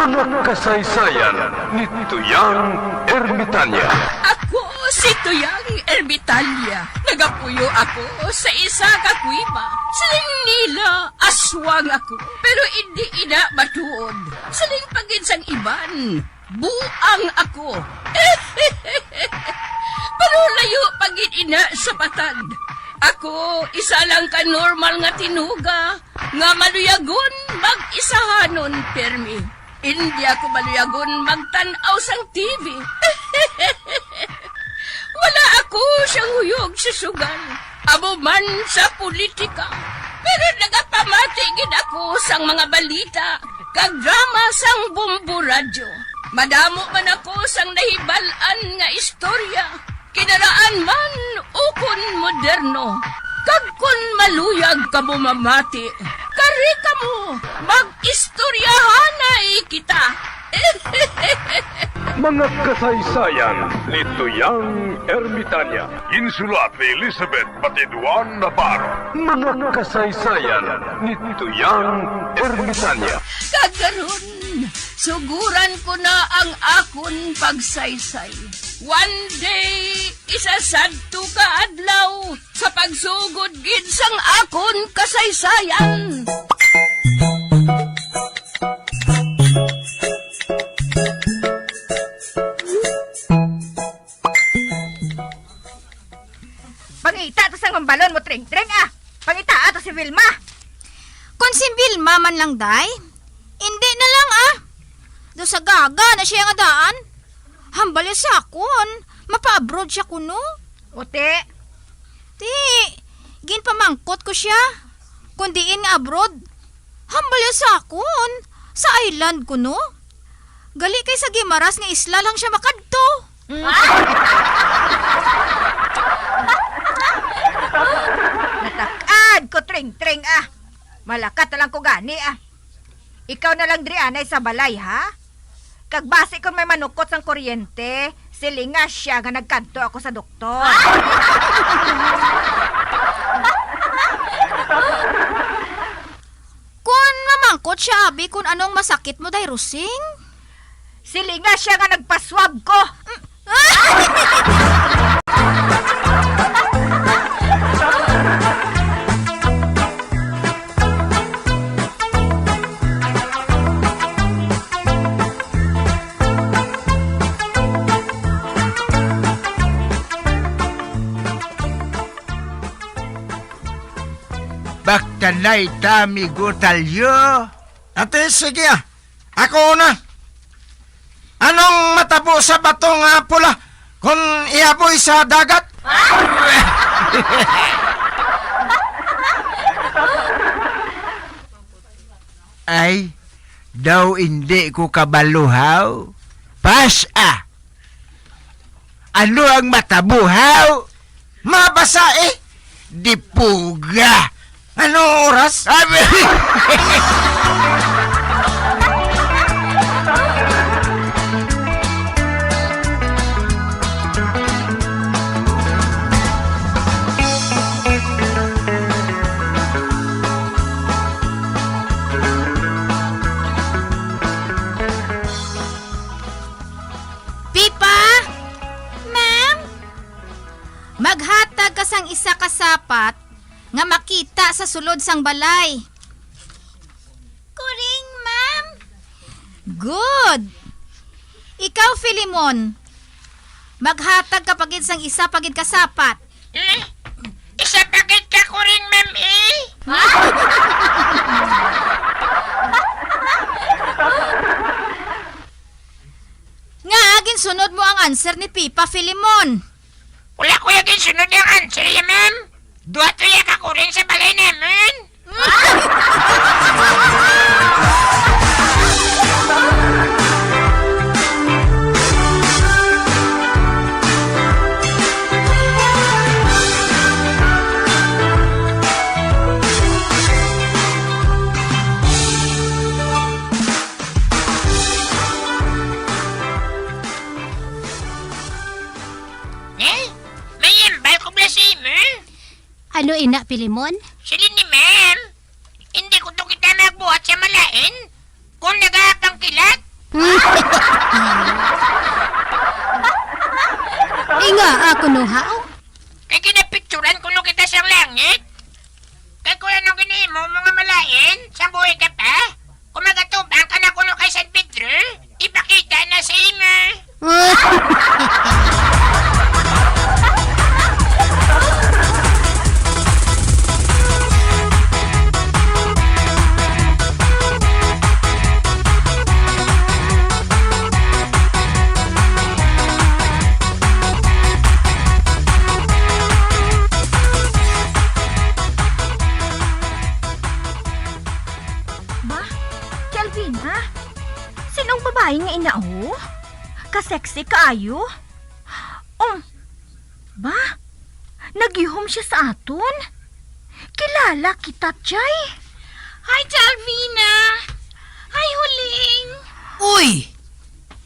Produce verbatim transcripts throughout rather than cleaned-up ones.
Mga kasaysayan ni Tuyang Ermitanya. Ako si Tuyang Ermitanya. Nagapuyo ako sa isa ka kuweba. Siling nila, aswang ako. Pero indi ina matuod. Siling pa gid sang iban, buang ako. Pero layo pa gid ina sa patag. Ako, isa lang ka normal nga tinuga nga maluyagon mag-isahanon pirmi. Indi ako maluyagon magtan-aw sang T V. Wala ako siyang huyog sa sugal, amo man sa politika. Pero nagapamati gid ako sang mga balita kag drama sang Bombo Radyo. Madamo man ako sang nahibal-an nga istorya, kinaraan man ukon moderno. Kag kon maluyag kamo mamati, kari kamo, mag-istoryahanay kita. Mga kasaysayan ni Tuyang Ermitanya. Ginsulat ni Elizabeth Batiduan Navarro. Mga kasaysayan ni Tuyang Ermitanya. Kag karon, suguran ko na ang akon pagsaysay. One day, isa sadto ka adlaw, sa pagsugod gid sang akon kasaysayan. Pangita to sang hambalon mo, Tring-Tring, ah! Pangita to si Vilma! Kon si Vilma man lang, day, indi na lang, ah! Do sa gaga na siya nga daan. Hambal ya sa akon, mapa-abroad siya kuno. Uti. Ti, ginpamangkot ko siya kon diin nga abroad. Hambal ya sa akon, sa island kuno. Gali kay sa Guimaras nga isla lang siya makadto. Natak-ad ko, Tring-Tring, ah. Malakat na lang ko gani, ah. Ikaw na lang diri anay sa balay, ha? Kag basi kon may manukot sang kuryente, silinga siya nga nagkadto ako sa doktor. Kon mamangkot siya, abi, kon anong masakit mo, Day Rosing? Silinga siya nga nagpaswab ko. Baktanay ta, amigo Talyo. Ate, sige, ah. Ako na. Anong matabo sa bato nga pula kon ihaboy sa dagat? Ay, daw indi ko kabalo, haw. Pas, ah. Ano ang matabo, haw? Mabasa, eh. Dipuga. Ano oras? Abi- Pipa? Ma'am? Maghatag ka sang isa ka sapat nga makita sa sulod sang balay. Kuring, ma'am. Good. Ikaw, Filimon, maghatag ka pa gid sang isa pa gid ka sapat. Hmm? Isa pa gid ka kuring, ma'am, eh? Ngaa ginsunod mo ang answer ni Pipa, Filimon? Wala ko ya ginsunod ang answer ya, ma'am. Duha to ya ka kuring sa balay namin. Eh? May hambal ko bala sa imo? Ano ina, Pilimon? Siling ni ma'am, hindi ko to kita magbuhat sa malain. Kung nagapangkilat, Inga ako, no, ha? Kay ginapicturan ko, no, kita sa langit. Kay kung anong ginimo mo nga malain, sa buhay ka pa, kung magatubang ka na kuno kay San Pedro, ipakita na sa imo. Ba? Kelvina? Sinong babayi nga ina, oh? Ka-sexy kaayo? Um, ba? Nagihom siya sa aton? Kilala kita, Chay. Hi, Jalvina. Hi, Huling. Uy!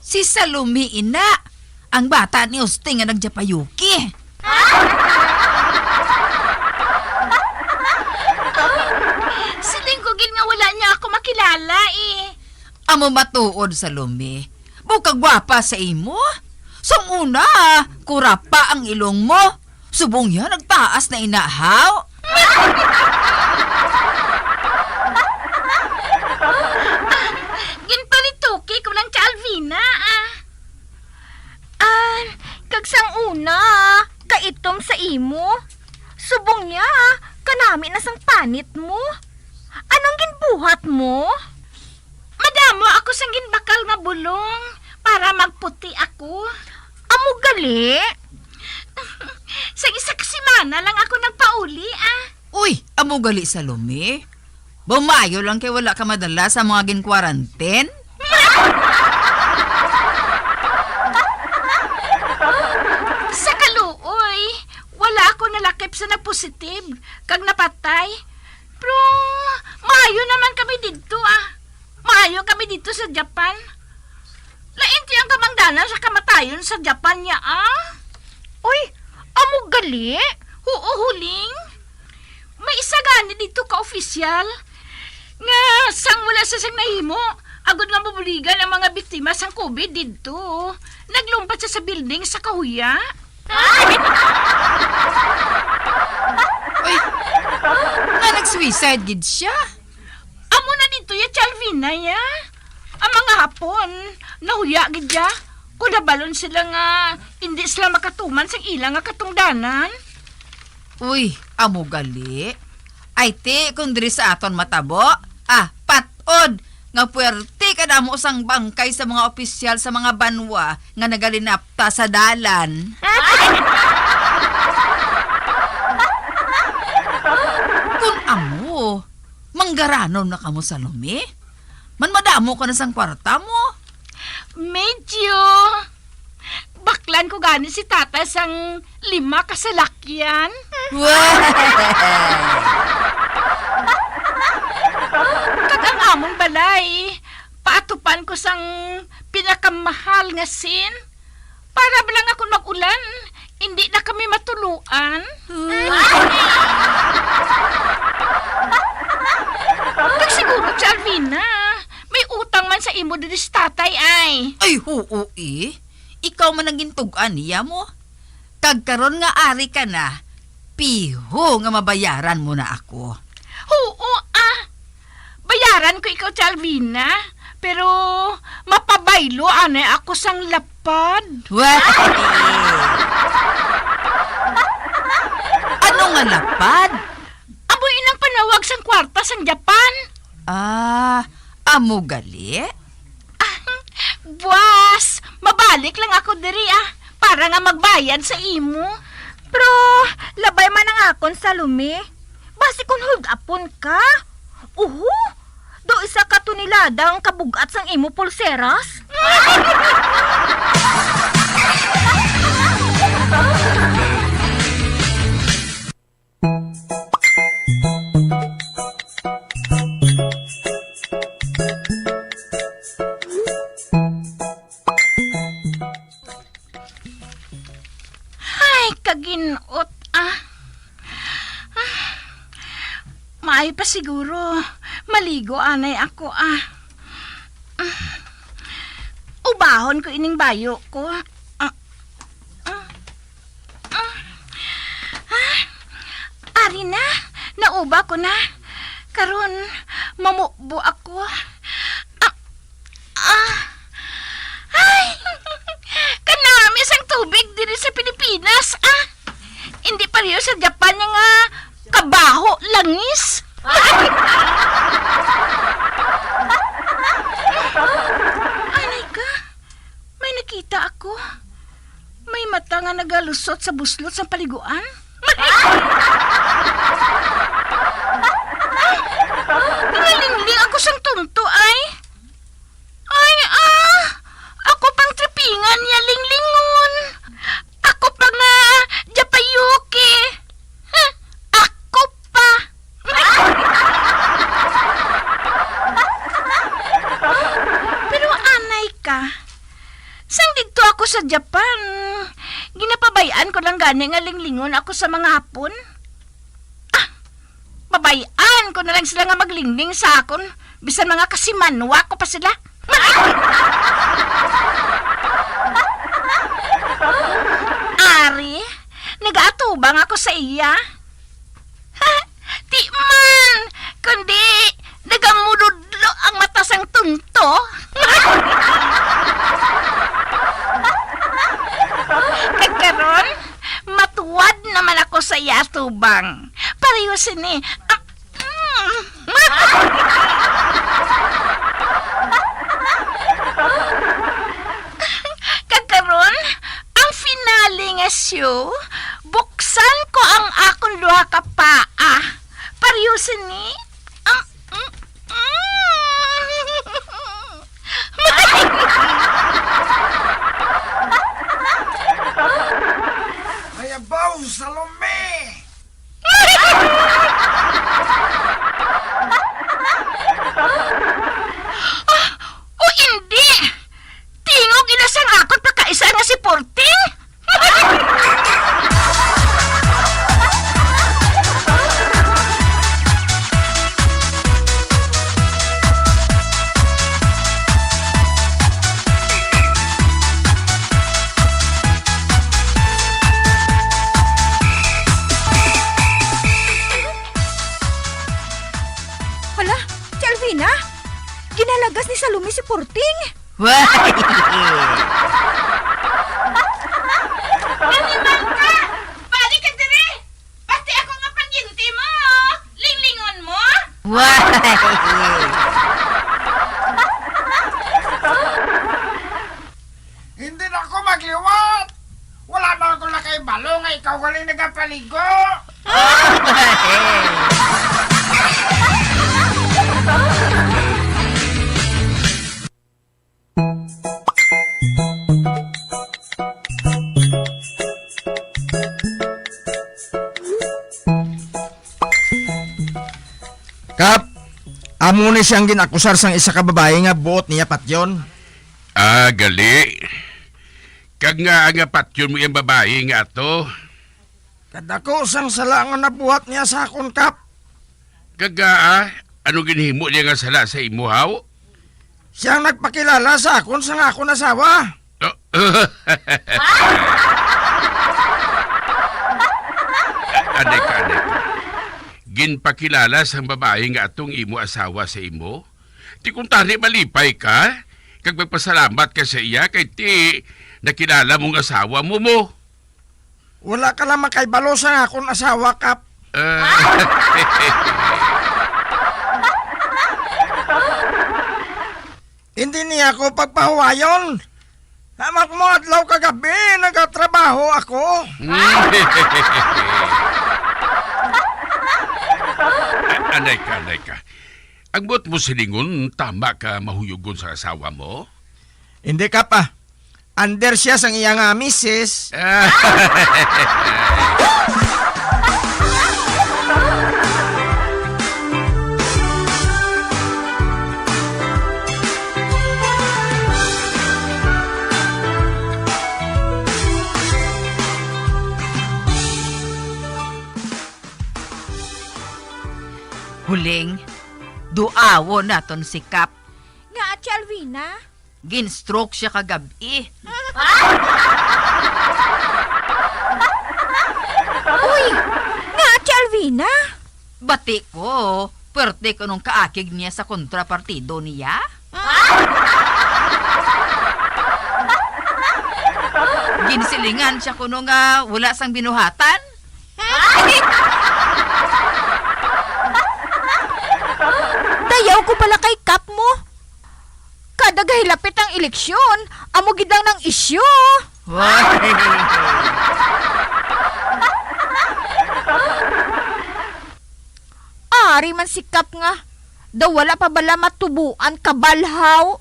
Si Salome ina, ang bata ni Usting nga nagdiapayuki. Siling ko gid nga wala niya ako makilala, eh. Amo matuod, Salome. Bukag gwapa sa imo. Sang una, kurapa ang ilong mo. Subong niya nagtaas na inahaw. Ginpalituki ko lang kay Alvina, ah. Ah, kag sang una, kaitom sa imo. Subong niya, kanami na sang panit mo. Anong ginbuhat mo? Madamo ako sang ginbakal nga bulong para magputi ako. Amo gali? Sang isa ka semana lang ako nagpauli, ah. Uy, amo gali, Salome? Ba, maayo lang kay wala ka madala sa mga gin-quarantine? Sa kaluoy, wala ako nalakip sa nagpositive kag napatay. Pero maayo naman kami didto, ah. Maayo kami didto sa Japan. Lain ti ang kamangdanan sa kamatayon sa Japan niya, ah. Uy, amo gali? Huo, Huling. May isa gani didto ka opisyal nga sang wala sa sang nahimo, agod nga mabuligan ang mga biktima sang covid didto. Naglumpat siya sa building sa kahuya. Uy, nga nag-suicide gid siya? Amo na didto ya, Chalvina, ya. Ang mga Hapon, nahuya gid ya. Kung nabalon sila nga hindi sila makatuman sang ila nga katungdanan. Uy, amo gali. Ay, ti, kung diri sa aton matabo, ah, pat-od nga puwerte kadamo sang bangkay sa mga opisyal sa mga banwa nga nagalinapta sa dalan. Kung amo, manggaranon na kamo, Salome? Man madamo ka na sang kwarta mo? Medyo. Baklan ko gani si Tatay sang lima ka salakyan. Wow! Kag ang among balay, paatupan ko sang pinakamahal nga sin. Para ba lang akong mag-ulan, hindi na kami matuluan. Kag siguro, Chalvina, may utang man sa imo diri si Tatay, ay. Ay, huo, eh. Ikaw man ang gintug-an niya mo. Kag karon nga ari ka na, piho nga mabayaran mo na ako. Huo, ah. Bayaran ko ikaw, Chalvina, pero mapabaylo anay ako sang lapad. Wah! Ano nga lapad? Amo inang panawag sang kwarta sang Japan. Ah, amo gali? Ah, buwas, mabalik lang ako diri, ah, para nga magbayad sa imo. Pero labay man ang akon, Salome. Basi kon hold-upon ka. Uho, daw isa ka tonelada ang kabug-at sang imo pulseras. Ay, kaginot, ah. Ah, maayo pa siguro. Maligo anay ako, ah. Ahon ko ining bayo ko. Ah, ah, ah. Ah, ari na, nauba ko na. Karon, mamubo ako. Ah, ah. Ay, kanami sang tubig diri sa Pilipinas, ah. Hindi pareho sa Japan nga kabaho, langis. Anay ka, may nakita ako. May mata nga nagalusot sa buslot sang paliguan. Pinalingling ako sang tunto, ay. Ay, ah! Ako pang tripingan niya linglingon. Ako pa nga japayuki. Huh, ako pa. Pero anay ka. Sang didto ako sa Japan, ginapabay-an ko lang gani nga linglingon ako sa mga Hapon. Ah, pabay-an ko na lang sila nga maglingling sa akon, bisan mga kasimanwa ko pa sila. Ari, nagaatubang ako sa iya. Di man, kundi nagamuludlo ang mata sang tunto. Kag karon, matuwad naman ako sa iya atubang. Pareho sini. Ah, mm. Kag karon, ang finale nga show, buksan ko ang akon duha ka paa. Pareho sini. Ah, mm, mm. Mayabaw, Salome! Ah, o hindi! Tingog ina sang akon pagkaisa nga si Porting! Hala, Ate Alvina, ginalagas ni Salome si Porting. Why? Animal ka! Balik ka diri! Pati ako nga paryente mo! Linglingon mo! Why? Hindi na ako magliwat! Wala man ako nakahibalo nga ikaw galing nagapaligo! Kap, amo ni siyang gin-akusar sang isa ka babayi nga buot niya patyon. Ah, gali. Kag nga, nga patyon mo yung babayi nga ato? Kadako sang sala nga nabuhat niya sa akon, Kap. Kag, ah, ano ginhimo niya nga sala sa imo, haw? Siyang nagpakilala sa akon sang akon asawa. Oh. Anay ka, anay ka. Ginpakilala sang babayi nga atong imo asawa sa imo? Ti kung tani malipay ka, kag magpasalamat ka sa iya, kay ti nakilala mong asawa mo mo. Wala ka lang makahibalo sa akon asawa, Kap. Ah. Hindi niya ako pagpahuwayon. Hamak mo adlaw kag gabi, nagatrabaho ako. Anay ka, anay ka. Ang buot mo silingon, tama ka mahuyugon sa asawa mo? Hindi ka pa. Under siya sang iya nga misis. Huling, duawon naton si Kap. Nga, Ate Alvina? Gin-stroke siya kagab-i. Uy, nga, Ate Alvina? Bati ko, puwerte kuno ang kaakig niya sa kontrapartido niya. Ginsilingan siya kuno nga wala sang binuhatan. Dayaw ko bala kay Kap mo. Kada gahilapit ang eleksyon, amo gid lang nang isyu. Why? Ari man si Kap nga, daw wala pa bala matubuan, kabalhaw.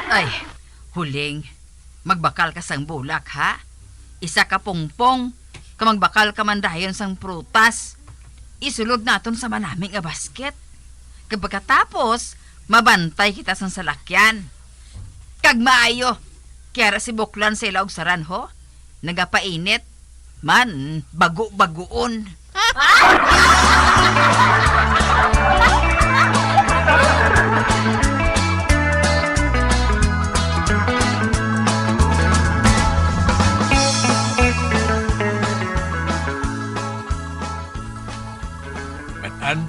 Ay, Huling, magbakal ka sang bulak, ha? Isa ka pungpong, kag magbakal ka man dayon sang prutas. Isulod naton sa manami nga basket. Kag pagkatapos, mabantay kita sang salakyan. Kag maayo, kay ara si Buklan sa ila og saran, ho? Nagapainit man, bago-bagoon. Matan,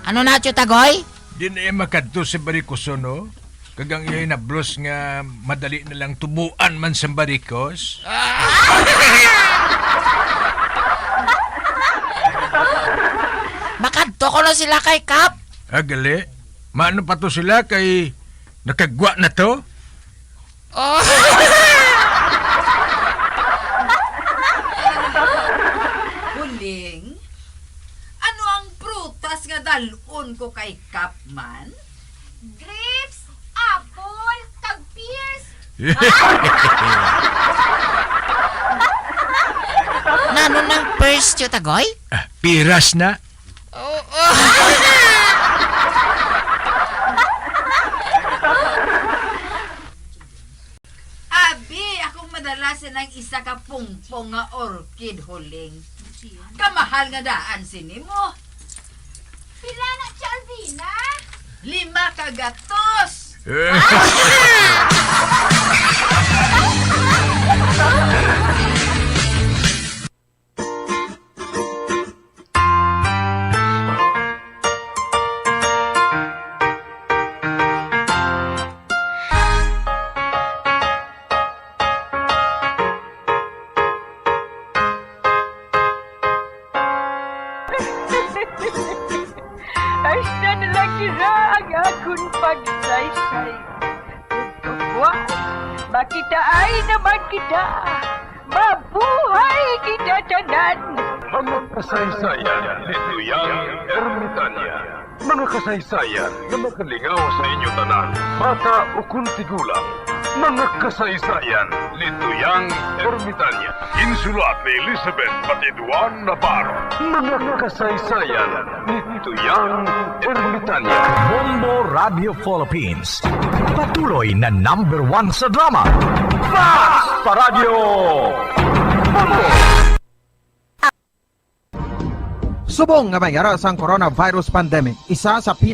Ano na, Tio Tagoy? Di na iya makadto sa barikoson, no? Kag ang iya hinablos nga madali na lang tubuan man sang barikos. Makadto kuno sila kay Kap. Ah, gali. Maano pa to sila kay nakagwa na to? Oh. Huling, ano ang prutas nga dal-on ko kay Kap man? Grapes, apple, kag pears. Nano nang pears, Tio Tagoy? Ah, piras na. Oo. Abi, akong madala sinang isa ka pungpong nga orchid, Huling. Kamahal nga daan sini mo. Pila na, Tio Alvina? Lima ka gatos. Hasta na lang dira ang akon pagsaysay. Buwas, makitaay naman kita. Mabuhay kita tanan! Mga kasaysayan ni Tuyang Ermitanya. Mga kasaysayan nga makalingaw sa inyo tanan, bata ukon tigulang. Mga kasaysayan ni Tuyang Ermitanya. Ginsulat ni Elizabeth Batiduan Navarro. Mga kasaysayan ni Tuyang Ermitanya. Bombo Radio Philippines. Patuloy na number one sa drama. Fast Paradyo! Bombo! Subong nga may ara sang coronavirus pandemic, isa sa pina-